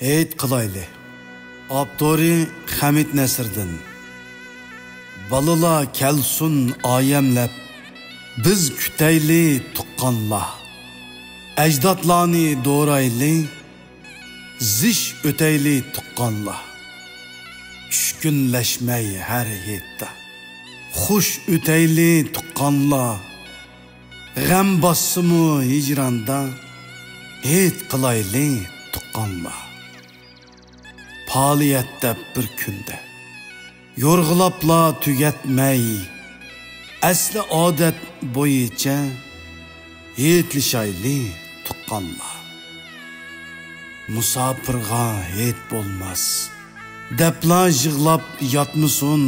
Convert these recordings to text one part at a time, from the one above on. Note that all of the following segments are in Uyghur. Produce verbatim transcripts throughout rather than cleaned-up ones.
ھېيت قىلايلى. ئاپتورى خەمىت نەسىردىن. بالىلار كەلسۇن ئايەملەپ، بىز كۈتەيلى تۇغقانلار. ئەجدادلارنى دورايلى، زىچ ئۆتەيلى تۇغقانلار. چۈشكۈنلەشمەي ھەر ھېيتتا، خۇش ئۆتەيلى تۇغقانلار. غەم باسسىمۇ ھىجراندا، ھېيت قىلايلى تۇغقانلار. پائالىيەت دەپ بىر كۈندە يورغىلاپلا تۈگەتمەي، ئەسلى ئادەت بويىچە ھېيتلىشايلى تۇغقانلار. مۇساپىرغا ھېيت بولماس دەپلا يىغلاپ ياتمىسۇن،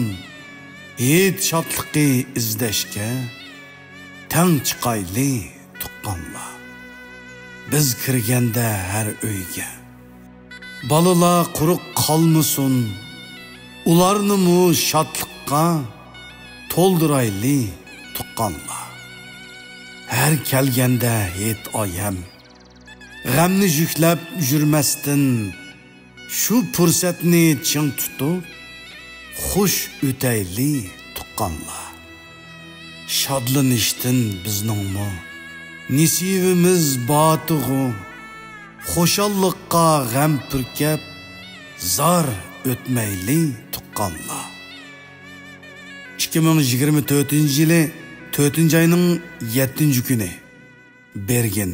ھېيت شادلىقى ئىزدەشكە تەڭ چىقايلى تۇغقانلار. بىز كىرگەندە ھەر ئۆيگە، بالىلار قۇرۇق قالمىسۇن، ئۇلارنىمۇ شادلىققا تولدۇرايلى تۇغقانلار. ھەر كەلگەندە ھېيت ئايەم، غەمنى يۈكلەپ يۈرمەستىن، شۇ پۇرسەتنى چىڭ تۇتۇپ، خۇش ئۆتەيلى تۇغقانلار. شادلىنىشتىن بىزنىڭمۇ نېسىۋىمىز بارتىغۇ، خۇشاللىققا غەم پۈركەپ، زار ئۆتمەيلى تۇغقانلار. ئىككى مىڭ يىگىرمە تۆتىنچى يىلى تۆتىنچى ئاينىڭ يەتتىنچى كۈنى. بېرگىن.